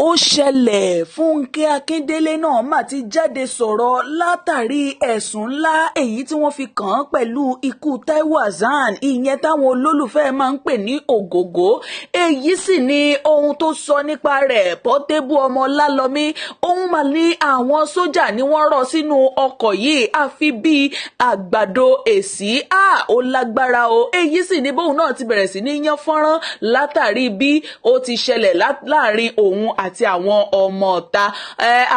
Ó ṣẹlẹ̀, Fúnkẹ́ Akíndélé náà mà ti jáde sọ̀rọ̀ látàrí ẹ̀sùn ńlá èyí tí wọ́n fi kàn án pẹ̀lú ikú Taiwo Hassan, ìyẹn táwọn olólùfẹ́ máa ń pè ní Ògògó. Èyí sì ni ohun tó sọ nípa rẹ̀. Portable ọmọ Lálọ́mí, òun mà ní àwọn sójà ni wọ́n rọ̀ sínú ọkọ̀ yìí, àfi bíi àgbàdo èsì. A ó lágbára o. Èyí sì ni bóun náà ti bẹ̀rẹ̀ sí ní yán fọ́nrán látàrí bí ó ti ṣẹlẹ̀ láàrin òun àti àwọn ọmọ ọ̀ta.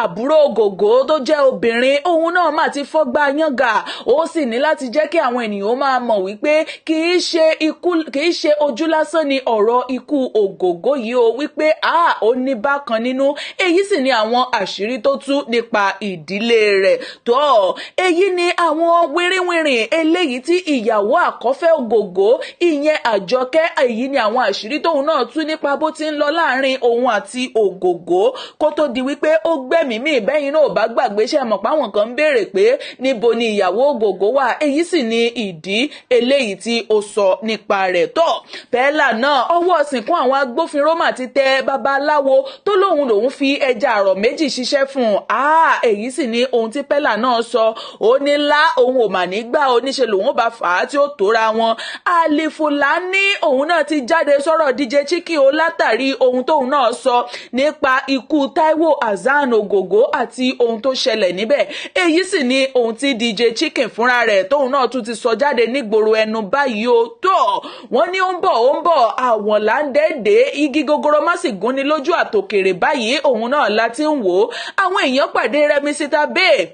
Àbúrò Ògògó tó jẹ́ obìnrin, òun náà mà ti fọ́gbá yángà. Ó sì ní láti jẹ́ kí àwọn ènìyàn máa mọ̀ wípé kì í ṣe ojú lásán ni ọ̀rọ̀ ikú Ògògó yìí o, wípé a ó ní bákan nínú. Èyí sì ni àwọn àṣírí tó tú nípa ìdílé rẹ̀ tó. Èyí ni àwọn wìrìwìrì eléyìí tí ìyàwó àkọ́fẹ́ Ògògó, ìyẹn Àjọkẹ́, èyí ni àwọn àṣírí tóun náà tú nípa bó ti ń lọ láàrin òun àti Ògògó kó tó di wípé ó gbẹ̀mí mì. Bẹ́yìn náà ò bá gbàgbé, ṣe mọ̀ páwọn kan ń béèrè pé níbo ni ìyàwó Ògògó wà? Èyí sì ni ìdí eléyìí tí ó sọ nípa rẹ̀. Tó pẹ́ẹ́là náà, ọwọ́ sìnkún àwọn agbófinró mà ti tẹ babaláwo tó lóun lòun fi ẹja àrọ̀ méjì ṣiṣẹ́ fún un. Èyí sì ni ohun tí pẹ́là náà sọ. Ó ní lá òun ò mà ní gbà ó, níṣe lòun bá fà á tí ó tóra wọn. Àlìfùlání, òun náà ti jáde sọ̀rọ̀ DJ Chicken o, látàrí ohun tóun náà sọ nípa ikú Taiwo Hassan Ògògó àti ohun tó ṣẹlẹ̀ níbẹ̀. Èyí sì ni ohun tí DJ Chicken fúnra rẹ̀ tóun náà tún ti sọ jáde nígboro ẹnu báyìí o. Tó wọ́n ní ó ń bọ̀, ó ń bọ̀, àwọn là ń dẹ́ẹ̀dẹ́ igi gogoro má sì gúnni lójú àtòkèrè báyìí, òun náà láti ń wò ó. Àwọn èèyàn pàdé Rẹmi Sita Bẹ́ẹ̀,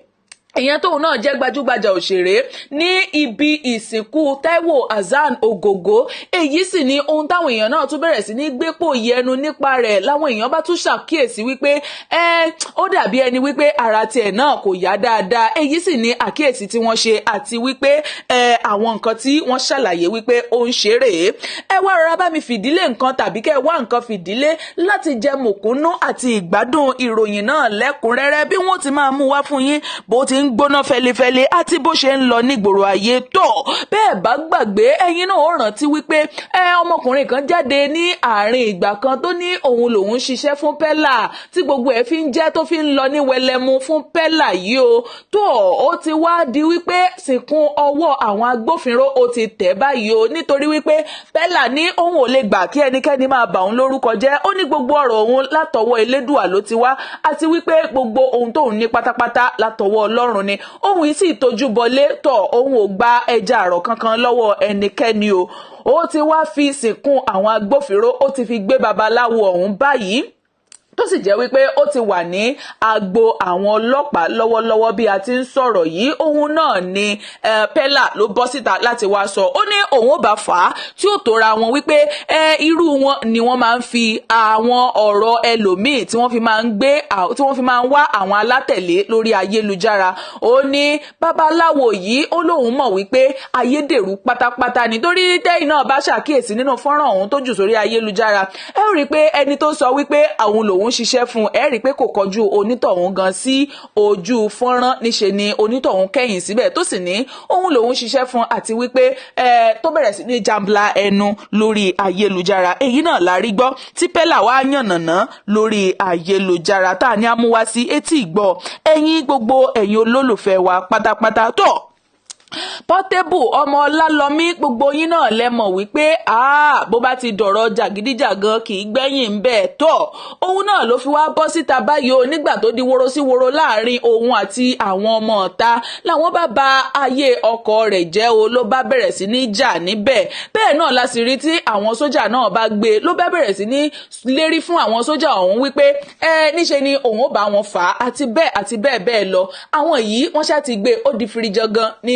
ìyẹn tóun náà jẹ́ gbajúgbajà òṣèré, ní ibi ìsìnkú Taiwo Hassan Ògògó. Èyí sì ni ohun táwọn èèyàn náà tún bẹ̀rẹ̀ sí ní gbépò yẹnu nípa rẹ̀, láwọn èèyàn bá tún ṣàkíyèsí wípé ẹ ó dàbí ẹni wípé ara tiẹ̀ náà kò yá dáadáa. Èyí sì ni àkíyèsí tí wọ́n ṣe àti wípé ẹ àwọn nǹkan tí wọ́n ṣàlàyé wípé ó ń ṣe rèé. Ẹ wá rọra bá mi fìdílé nǹkan tàbí kẹ́ ẹ wá nǹkan fìdílé láti jẹ mùkúnú àti ìgbádùn ìròyìn náà lẹ́kùnrẹ́rẹ́, bí wọ́n ti máa mú wá fún yín, bó ti ń gbóná fẹlifẹli àti bó ṣe ń lọ nígboro ayé tó. Bẹ́ẹ̀ bá gbàgbé, ẹ̀yin náà ó rántí wípé ẹ ọmọkùnrin kan jáde ní àárín ìgbà kan tó ní òun lòun ṣiṣẹ́ fún Pẹ́là, tí gbogbo ẹ̀ fi ń jẹ́ tó fi ń lọ ní wẹlẹmu fún Pẹ́là yìí o. Tó ó ti wá di wípé sìnkún ọwọ́ àwọn agbófinró ó ti tẹ̀ báyìí o, nítorí wípé Pẹ́là ní òun ò lè gbà kí ẹnikẹ́ni máa bà òun lórúkọ jẹ́. Ó ní gbogbo ọ̀rọ̀ òun látọwọ́ Elédùà ló ti wá, àti wípé gbogbo ohun tóun ní pátápátá látọwọ́ Ọlọ́run ni. Òun yìí sì tójú bọlé tọ̀, òun ò gba ẹja àrọ̀ kankan lọ́wọ́ ẹnikẹ́ni o. Ó ti wá fi sìnkún àwọn agbófinró, ó ti fi gbé babaláwo ọ̀hún báyìí, tó sì jẹ́ wípé ó ti wà ní agbo àwọn ọlọ́pàá lọ́wọ́lọ́wọ́ bí a ti ń sọ̀rọ̀ yìí. Òun náà ni Pella ló bọ́ síta láti wá sọ. Ó ní òun ò bá fà á tí ó tóra wọn, wípé irú wọn ni wọ́n máa ń fi àwọn ọ̀rọ̀ ẹlòmíì tí wọ́n fi máa ń gbé, tí wọ́n fi máa ń wá àwọn alátẹ̀lé lórí ayélujára. Ó ní babaláwo yìí, ó lóun mọ̀ wípé ayédèrú pátápátá, nítorí tẹ́yìn náà bá ṣàkíyèsí nínú fọ́nrán ọ̀hún tó jù sórí ayélujára, ẹ rí i pé ẹni tó sọ wípé òun lòun ṣiṣẹ́ fún, ẹ rí i pé kò kọjú onítọ̀hún gan sí ojú fọ́nrán. Níṣe ni onítọ̀hún kẹ́yìn síbẹ̀, tó sì ní òun lòun ṣiṣẹ́ fún, àti wípé ẹ tó bẹ̀rẹ̀ sí ní jambla ẹnu lórí ayélujára. Èyí náà la rí gbọ́ tí Pella wá yànnàná lórí ayélujára, tá a ní amúwá sí etí ìgbọ́ ẹ̀yin gbogbo ẹ̀yin olólùfẹ́ wa pátápátá. Tó Portable ọmọ Ọlálọ́mí, gbogbo yín náà lẹ mọ̀ wípé bó bá ti dọ̀rọ̀ jàgídíjàgan, kì í gbẹ́yìn ń bẹ́ẹ̀. Tọ̀ òun náà ló fi wá bọ́ síta báyìí o, nígbà tó di woro sí woro láàrin òun àti àwọn ọmọ ọ̀ta, làwọn bá ba ayé ọkọ rẹ̀ jẹ́ o, ló bá bẹ̀rẹ̀ sí ní jà níbẹ̀. Bẹ́ẹ̀ náà la sì rí tí àwọn sójà náà bá gbé, ló bá bẹ̀rẹ̀ sí ní lérí fún àwọn sójà ọ̀hún wípé ẹ níṣe ni òun ó bá wọn fà á, àti bẹ́ẹ̀ àti bẹ́ẹ̀ bẹ́ẹ̀ lọ. Àwọn yìí, wọ́n ṣáà ti gbé, ó di firijangan ní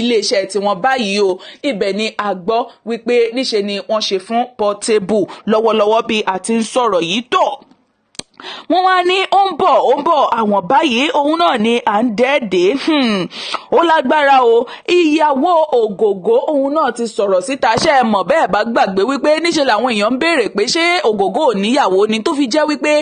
iléeṣẹ́ tiwọn báyìí o. Ibẹ̀ ni a gbọ́ wípé níṣe ni wọ́n ṣe fún Portable lọ́wọ́lọ́wọ́ bí a ti ń sọ̀rọ̀ yìí. Tó wọ́n wá ní ó ń bọ̀, ó ń bọ̀, àwọn báyìí, òun náà ni à ń dẹ́ẹ̀dẹ́. Ó lágbára o. Ìyàwó Ògògó, òun náà ti sọ̀rọ̀ síta. Ṣé ẹ mọ̀, bẹ́ẹ̀ bá gbàgbé wípé níṣe làwọn èèyàn ń béèrè pé ṣé Ògògó ò níyàwó ni, tó fi jẹ́ wípé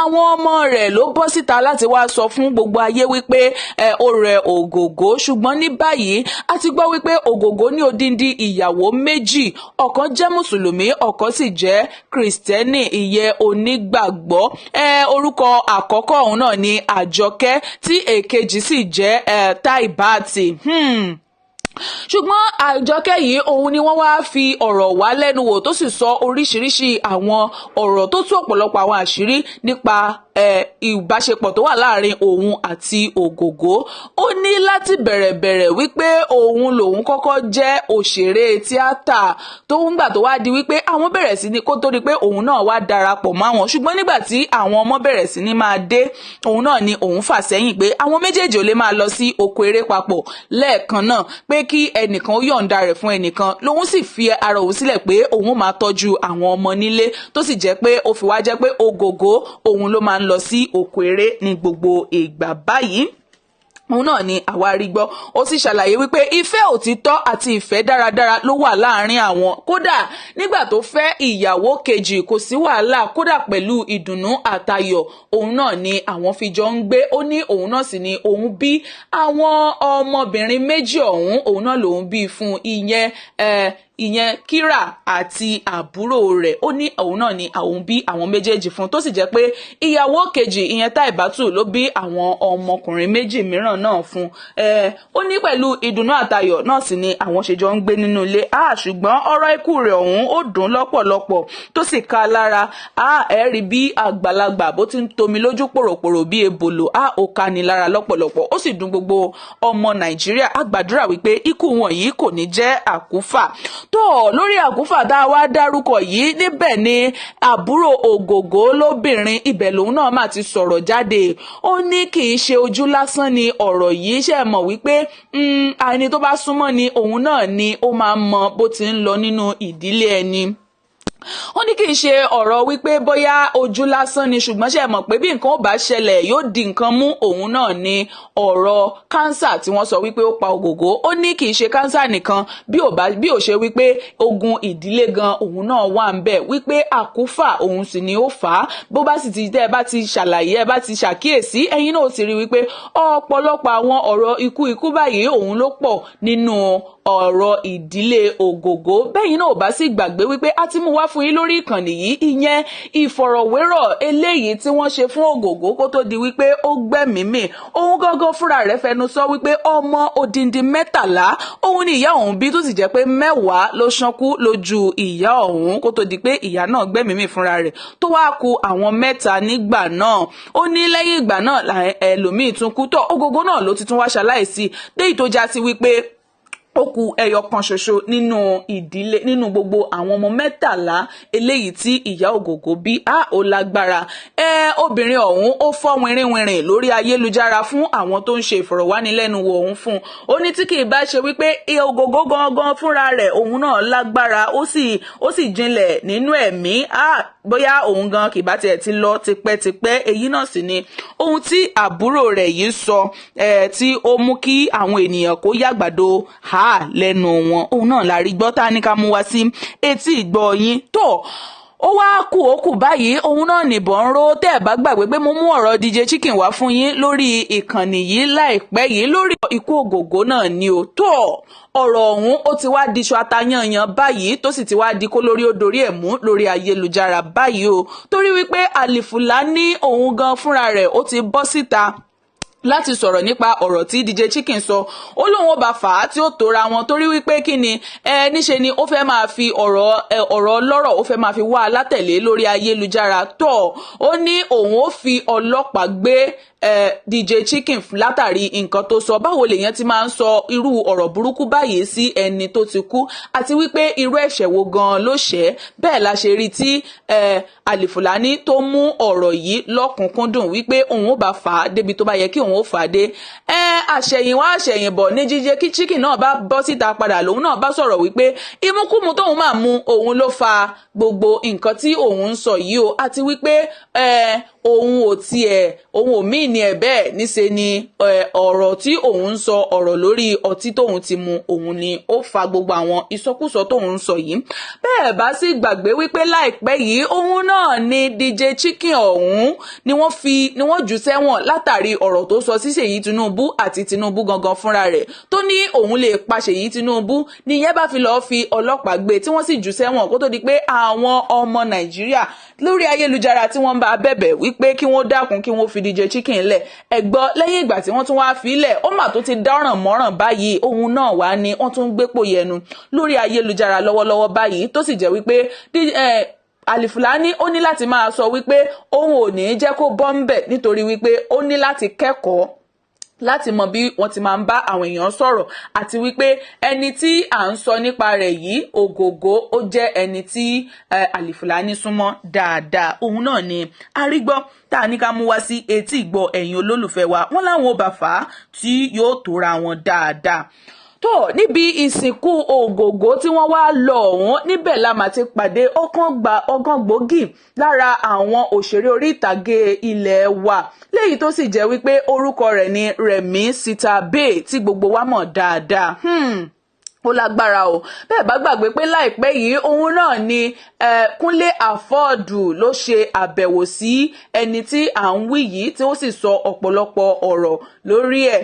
àwọn ọmọ rẹ̀ ló bọ́ síta láti wá sọ fún gbogbo ayé wípé ẹ ó rẹ Ògògó. Ṣùgbọ́n ní báyìí, a ti gbọ́ wípé Ògògó ní odindi ìyàwó méjì: ọ̀kan jẹ́ mùsùlùmí, ọ̀kan sì jẹ́ kìrìsìtẹ́nì, ìyẹn onígbàgbọ́ ẹ. Orúkọ àkọ́kọ́ òun náà ni Àjọkẹ́, tí èkejì sì jẹ́ Taibati. Ṣùgbọ́n Àjọkẹ́ yìí, òun ni wọ́n wá fi ọ̀rọ̀ wá lẹ́nu wò, tó sì sọ oríṣiríṣi àwọn ọ̀rọ̀ tó tú ọ̀pọ̀lọpọ̀ àwọn àṣírí nípa ìbáṣepọ̀ tó wà láàrin òun àti Ògògó. Ó ní láti bẹ̀rẹ̀ bẹ̀rẹ̀ wípé òun lòun kọ́kọ́ jẹ́ òṣèré tíátà tó ń gbà, tó wá di wípé àwọn bẹ̀rẹ̀ sí ní kó tó di pé òun náà wá darapọ̀ mọ́ àwọn. Ṣùgbọ́n nígbà tí àwọn ọmọ bẹ̀rẹ̀ sí ní máa dé, òun náà ni òun fà sẹ́yìn, pé àwọn méjèèjì ò lè máa lọ sí oko eré papọ̀ lẹ́ẹ̀kan náà, pé kí ẹnìkan ó yọ̀ǹda rẹ̀ fún ẹnìkan. Lòun sì fi ara òun sílẹ̀ pé òun máa tọ́jú àwọn ọmọ nílé, tó sì jẹ́ pé ó fi wá jẹ́ pé Ògògó òun ló máa ń lọ sí oko eré ní gbogbo ìgbà báyìí. Òun náà ni àwa rí gbọ́. Ó sì ṣàlàyé wípé ìfẹ́ òtítọ́ àti ìfẹ́ dáradára ló wà láàrin àwọn. Kódà nígbà tó fẹ́ ìyàwó kejì, kò sí wàhálà, kódà pẹ̀lú ìdùnnú àtayọ̀ òun náà ni àwọn fi jọ ń gbé. Ó ní òun náà sì ni òun bí àwọn ọmọbìnrin méjì ọ̀hún, òun náà lòun bí fún ìyẹn Kíra àti àbúrò rẹ̀. Ó ní òun náà ni àwọn bí àwọn méjèèjì fún, tó sì jẹ́ pé ìyàwó kejì, ìyẹn Táìbátù, ló bí àwọn ọmọkùnrin méjì mìíràn náà fún. Ó ní pẹ̀lú ìdùnnú àtayọ̀ náà sì ni àwọn ṣe jọ ń gbé nínú ilé. Ṣùgbọ́n ọ̀rọ̀ ikú rẹ̀ ọ̀hún, ó dùn lọ́pọ̀lọpọ̀, tó sì ká lára. Ẹ rí bí àgbàlagbà bó ti ń tomi lójú pòròpòrò bí ebòlò. Ó ká ní lára lọ́pọ̀lọpọ̀, ó sì dùn gbogbo ọmọ Nàìjíríà. A gbàdúrà wípé ikú wọn yìí kò ní jẹ́ àkúfà. Tó lórí àkúfà tá a wá dárúkọ yìí, níbẹ̀ ni àbúrò Ògògó lóbìnrin, ibẹ̀ lòun náà má ti sọ̀rọ̀ jáde. Ó ní kì í ṣe ojú lásán ni ọ̀rọ̀ yìí ṣe mọ̀, wípé ẹni tó bá súnmọ́ ni òun náà ni ó máa mọ bó ti ń lọ nínú ìdílé ẹni. Ó ní kì í ṣe ọ̀rọ̀ wípé bóyá ojú lásán ni, ṣùgbọ́n ṣe mọ̀ pé bí nǹkan ó bá ṣẹlẹ̀, yóò di nǹkan mú. Òun náà ni ọ̀rọ̀ kánsà tí wọ́n sọ wípé ó pa Ògògó. Ó ní kì í ṣe kánsà nìkan, bí ò bá bí ò ṣe wípé ogun ìdílé gan òun náà wà ń bẹ̀, wípé àkúfà òun sì ni ó fà á. Bó bá sì ti tẹ́ ẹ bá ti ṣàlàyé, ẹ bá ti ṣàkíyèsí, ẹ̀yin náà ó ti rí wípé ọ̀pọ̀lọpọ̀ àwọn ọ̀rọ̀ ikú ikú báyìí òun ló pọ̀ nínú ọ̀rọ̀ ìdílé Ògògó. Bẹ́yìn náà ò bá sì gbàgbé wípé a ti mú wá fún yín lórí ìkànnì yìí, ìyẹn ìfọ̀rọ̀wérọ̀ eléyìí tí wọ́n ṣe fún Ògògó kó tó di wípé ó gbẹ́mìí mì. Òun gángan fúnra rẹ̀ fẹnu sọ wípé ọmọ odindi 13 òun ni ìyá òun bí, tó sì jẹ́ pé 10 ló ṣánkú lójú ìyá òun kó tó di pé ìyá náà gbẹ́mìí mì fúnra rẹ̀, tó wá ku àwọn mẹ́ta nígbà náà. Ó ní lẹ́yìn ìgbà náà ẹlòmíì tún kú tọ́. Ògògó náà ló ti tún wá ṣaláìsí déyìí, tó já sí wípé ó kù ẹyọ kan ṣoṣo nínú ìdílé, nínú gbogbo àwọn ọmọ 13 eléyìí tí ìyá Ògògó bí. Á ó lágbára. Obìnrin ọ̀hún, ó fọ́ wìnrìnwìnrìn lórí ayélujára fún àwọn tó ń ṣe ìfọ̀rọ̀wánilẹ́nuwò ọ̀hún fún un. Ó ní tí kì í bá ṣe wípé Ògògó gangan fúnra rẹ̀, òun náà lágbára, ó sì jinlẹ̀ nínú ẹ̀mí, bóyá òun gan kì bá tiẹ̀ ti lọ tipẹ́tipẹ́. Èyí náà sì ni ohun tí àbúrò rẹ̀ yìí sọ tí ó mú kí àwọn ènìyàn kó yàgbàdo ha lẹ́nu wọn. Òun náà la rí gbọ́ tá a ní ká mú wá sí etí ìgbọ́ yín. Tó ó wá kù, ó kù báyìí, òun náà nìbọn ń ró. Tẹ́ ẹ̀ bá gbàgbé pé mo mú ọ̀rọ̀ DJ Chicken wá fún yín lórí ìkànnì yìí láìpẹ́ yìí lórí ikú Ògògó náà ni ó tó ọ̀rọ̀ ọ̀hún. Ó ti wá diṣu atayanyan báyìí, tó sì ti wá di kó lórí ó dorí ẹ̀ mú lórí ayélujára báyìí o, torí wípé Àlìfùlání òun gan fúnra rẹ̀, ó ti bọ́ síta láti sọ̀rọ̀ nípa ọ̀rọ̀ tí DJ Chicken sọ. Ó lóun ó bá fà á tí ó tóra wọn, torí wípé kí ni ẹ níṣe ni ó fẹ́ máa fi ọ̀rọ̀ ọ̀rọ̀ ọlọ́rọ̀, ó fẹ́ máa fi wá alátẹ̀lé lórí ayélujára. Tó ó ní òun ó fi ọlọ́pàá gbé DJ Chicken látàrí nǹkan tó sọ. Báwo lèèyàn ti máa ń sọ irú ọ̀rọ̀ burúkú báyìí sí ẹni tó ti kú, àti wípé irú ẹ̀ṣẹ̀ wo gan-an ló ṣẹ̀? Bẹ́ẹ̀ la ṣe rí tí Àlìfùlání tó mú ọ̀rọ̀ yìí lọ́kùnkúndùn wípé òun ó bá fà á débi tó bá yẹ kí òun ó fà á dé. Àṣẹ̀yìnwá àṣẹ̀yìnbọ̀ ní DJ Chicken náà bá bọ́ síta padà, lòun náà bá sọ̀rọ̀ wípé ìmúkúmu tóun máa mu òun ló fa gbogbo nǹkan tí òun ń sọ yìí o, àti wípé òun ò tiẹ̀ òun ò mí ní ẹ̀ bẹ́ẹ̀. Níṣe ni ọ̀rọ̀ tí òun ń sọ, ọ̀rọ̀ lórí ọtí tóun ti mu, òun ni ó fa gbogbo àwọn ìsọkúsọ tóun ń sọ yìí. Bẹ́ẹ̀ bá sì gbàgbé wípé láìpẹ́ yìí, òun náà ni DJ Chicken ọ̀hún ni wọ́n fi ni wọ́n jù sẹ́wọ̀n látàrí ọ̀rọ̀ tó sọ sí Ṣèyí Tinubu àti Tinubu gangan fúnra rẹ̀, tó ní òun lè pa Ṣèyí Tinubu. Níyẹn bá fi lọ́ọ́ fi ọlọ́pàá gbé, tí wọ́n sì jù sẹ́wọ̀n, kó tó di pé àwọn ọmọ Nàìjíríà lórí ayélujára tí wọ́n ń bá bẹ̀bẹ̀ wípé kí wọ́n dákun, kí wọ́n fi DJ Chicken lẹ̀. Ẹ̀gbọ́, lẹ́yìn ìgbà tí wọ́n tún wá fi lẹ̀, ó mà tó ti dáràn mọ́ràn báyìí. Òun náà wá ní wọ́n tún ń gbépò yẹnu lórí ayélujára lọ́wọ́lọ́wọ́ báyìí, tó sì jẹ́ wípé Alifulani ó ní láti máa sọ wípé òun ò ní jẹ́ kó bọ́ ń bẹ̀, nítorí wípé ó ní láti kẹ́kọ̀ọ́ láti mọ bí wọ́n ti máa ń bá àwọn èèyàn sọ̀rọ̀, àti wípé ẹni tí à ń sọ nípa rẹ̀ yìí, Ògògó, ó jẹ́ ẹni tí Alifulani súnmọ́ dáadáa. Òun náà ni arígbọ́ tá a ní ká mú wá sí etí ìgbọ́ ẹ̀yin olólùfẹ́ wa. Wọ́n láwọn ò bá fà á tí yóò tóra wọn dáadáa. Tó níbi ìsìnkú Ògògó tí wọ́n wá lọ ọ̀hún, níbẹ̀ la mà ti pàdé ọ̀kan gbòógì lára àwọn òṣèré orí ìtàgé ilé wa, léyìí tó sì jẹ́ wípé orúkọ rẹ̀ ní Rẹ̀mí Sitabay, tí gbogbo wa mọ̀ dáadáa. Ó lágbára o. Bẹ́ẹ̀ bá gbàgbé pé láìpẹ́ yìí, òun náà ni Kúnlé Afod ló ṣe àbẹ̀wò sí ẹni tí à ń wí yìí, tí ó sì sọ ọ̀pọ̀lọpọ̀ ọ̀rọ̀ lórí ẹ̀.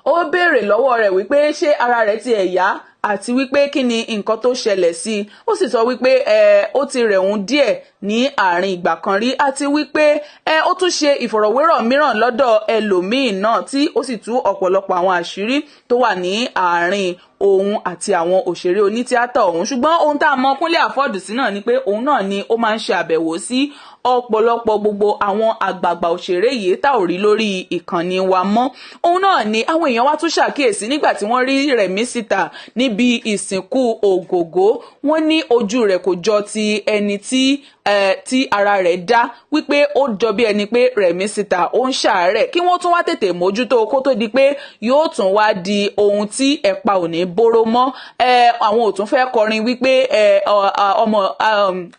Ó béèrè lọ́wọ́ rẹ̀ wípé ṣé ara rẹ̀ ti ẹ̀ yá, àti wípé kí ni nǹkan tó ṣẹlẹ̀ sí i. Ó sì sọ wípé ó ti rẹ̀ òun díẹ̀ ní àárín ìgbà kan rí, àti wípé ó tún ṣe ìfọ̀rọ̀wérọ̀ mìíràn lọ́dọ̀ ẹlòmíín náà, tí ó sì tú ọ̀pọ̀lọpọ̀ àwọn àṣírí tó wà ní àárín òun àti àwọn òṣèré onítíátà ọ̀hún. Ṣùgbọ́n ohun tá a mọ Kúnlé Afod sí náà ni pé òun náà ni ó máa ń ṣe àbẹ̀wò sí ọ̀pọ̀lọpọ̀ gbogbo àwọn àgbààgbà òṣèré yìí tá ò rí lórí ìkànnì wa mọ́. Òun náà ni àwọn èèyàn wá tún ṣàkíyèsí nígbà tí wọ́n rí Rẹ̀mí síta níbi ìsìnkú Ògògó. Wọ́n ní ojú rẹ̀ kò jọ ti ẹni tí ara rẹ̀ dá, wípé ó jọ bí ẹni pé Rẹ̀mí síta ó ń ṣàárẹ̀, kí wọ́n tún wá tètè mójútó kó tó di pé yóò tún wá di ohun tí ẹ̀pa ò ní bóró mọ́. Àwọn ò tún fẹ́ kọrin wípé ọmọ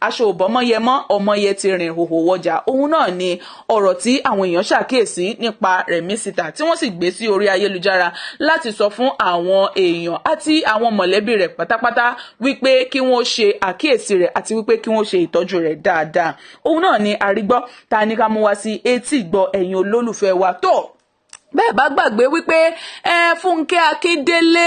aṣọ òbọ́mọyẹ mọ́, ọmọyẹ ti rìn hòhò wọjà. Òun náà ni ọ̀rọ̀ tí àwọn èèyàn ṣàkíyèsí nípa Rẹ̀mí síta, tí wọ́n sì gbé sí orí ayélujára láti sọ fún àwọn èèyàn àti àwọn mọ̀lẹ́bí rẹ̀ pátápátá wípé kí wọ́n ṣe àkíyèsí rẹ̀, àti wípé kí wọ́n ṣe ìtọ́jú rẹ̀ dáadáa. Òun náà ni àrígbọ́ ta ní ká mú wá sí etí ìgbọ́ ẹ̀yin olólùfẹ́ wa. Tó bẹ́ẹ̀ bá gbàgbé wípé Fúnkẹ́ Akíndélé,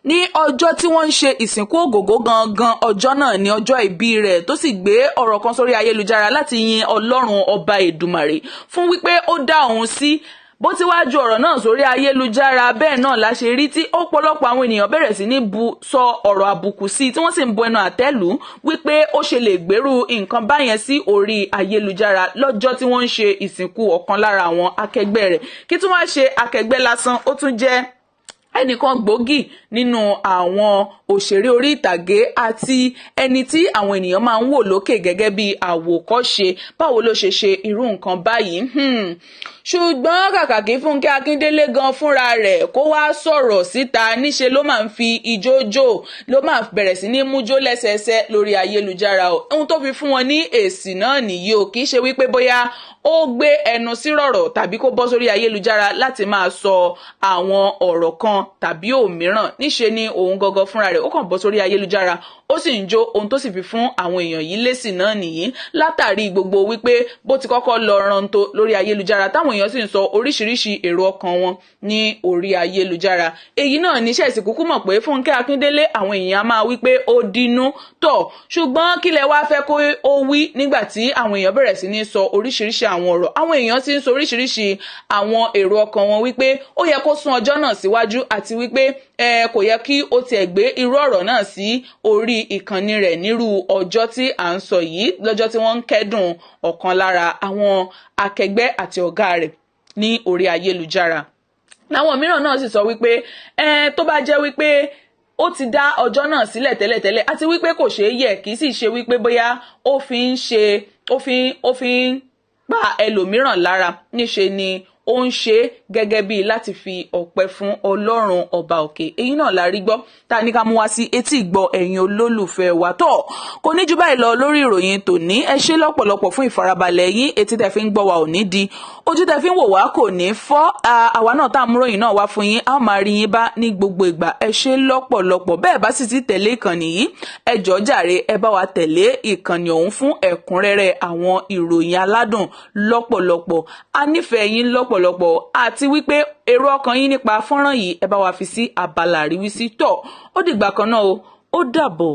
ní ọjọ́ tí wọ́n ń ṣe ìsìnkú Ògògó gangan, ọjọ́ náà ní ọjọ́ ìbí rẹ̀, tó sì gbé ọ̀rọ̀ kan sórí ayélujára láti yin Ọlọ́run Ọba Èdùmàrè fún wípé ó dá òun sí. Bó ti wá ju ọ̀rọ̀ náà sórí ayélujára, bẹ́ẹ̀ náà la ṣe rí tí ọ̀pọ̀lọpọ̀ àwọn ènìyàn bẹ̀rẹ̀ sí ní bu sọ ọ̀rọ̀ àbùkù sí, tí wọ́n sì ń bu ẹnu àtẹ́ lù wípé ó ṣe lè gbèrú nǹkan báyẹn sí orí ayélujára lọ́jọ́ tí wọ́n ń ṣe ìsìnkú ọ̀kan lára àwọn akẹgbẹ́ rẹ̀. Kí tún wá ṣe akẹgbẹ́ lásán, ó tún jẹ́ ẹnìkan gbòógì nínú àwọn òṣèré orí ìtàgé àti ẹni tí àwọn ènìyàn máa ń wò lókè gẹ́gẹ́ bí àwòkọ́ṣe. Báwo ló ṣe ṣe irú nǹkan báyìí? Ṣùgbọ́n kàkà kí Fúnkẹ́ Akíndélé gan fúnra rẹ̀ kó wá sọ̀rọ̀ síta, níṣe ló máa ń fi ijó jó, ló máa bẹ̀rẹ̀ sí ní mújó lẹ́sẹẹsẹ lórí ayélujára o. Ohun tó fi fún wọn ní èsì náà nìyí o. Kì í ṣe wípé bóyá ó gbé ẹnu sí rọ̀rọ̀ tàbí kó bọ́ sórí ayélujára láti máa sọ àwọn ọ̀rọ̀ kan tàbí òmíràn. Níṣe ni òun gangan fúnra rẹ̀ ó kàn bọ́ sórí ayélujára, ó sì ń jó. Ohun tó sì fi fún àwọn èèyàn yìí lésì náà nìyí, látàrí gbogbo wípé bó ti kọ́kọ́ lọ ranto lórí ayélujára, táwọn èèyàn sì ń sọ oríṣiríṣi èrò ọkàn wọn ní orí ayélujára. Èyí náà níṣẹ́ ìsìnkú mọ̀ pé Fúnkẹ́ Akíndélé, àwọn èèyàn á máa wí pé ó dínú tọ̀. Ṣùgbọ́n kí lẹ wá fẹ́ kó ó wí nígbà tí àwọn èèyàn bẹ̀rẹ̀ sí ní sọ oríṣiríṣi àwọn ọ̀rọ̀? Àwọn èèyàn ti ń sọ oríṣiríṣi àwọn èrò ọkàn wọn wípé ó yẹ kó sún ọjọ́ náà síwájú, àti wípé kò yẹ kí ó tiẹ̀ gbé irú ọ̀rọ̀ náà sí orí ìkànnì rẹ̀ nírú ọjọ́ tí à ń sọ yìí, lọ́jọ́ tí wọ́n ń kẹ́dùn ọ̀kan lára àwọn akẹgbẹ́ àti ọ̀gá rẹ̀ ní orí ayélujára. Àwọn mìíràn náà sì sọ wípé tó bá jẹ́ wípé ó ti dá ọjọ́ náà sílẹ̀ tẹ́lẹ̀tẹ́lẹ̀, àti wípé kò ṣeé yẹ̀, kì í sì ṣe wípé bóyá ó fi ń ṣe ó fi ń pa ẹlòmíràn lára, níṣe ni Ó ń ṣe é gẹ́gẹ́ bíi láti fi ọpẹ́ fún Ọlọ́run Ọba òkè. Èyí náà la rí gbọ́ tá a ní ká mú wá sí etí ìgbọ́ ẹ̀yin olólùfẹ́ wa. Tó kò ní jù báyìí lọ lórí ìròyìn tòní. Ẹ ṣé lọ́pọ̀lọpọ̀ fún ìfarabalẹ̀ yín. Etí tẹ́ fi ń gbọ́ wa ò ní di, ojú tẹ́ fi ń wò wá kò ní fọ́. Àwa náà tá a mú ròyìn náà wá fún yín, a ó máa rí yín bá ní gbogbo ìgbà. Ẹ ṣé lọ́pọ̀lọpọ̀. Bẹ́ẹ̀ bá sì ti tẹ̀lé ìkànnì yìí, ẹ jọ̀ọ́ jàre, ẹ bá wa tẹ̀lé ìkànnì ọ̀hún fún ẹ̀kúnrẹ́rẹ́ àwọn ìròyìn aládùn lọ́pọ̀lọpọ̀. A nífẹ̀ẹ́ yín lọ́pọ̀lọpọ̀, àti wípé èrò ọkàn yín nípa fọ́nrán yìí, ẹ bá wa fi sí abala àríwísí. Tọ̀, ó dìgbà kan náà o, ó dàbọ̀.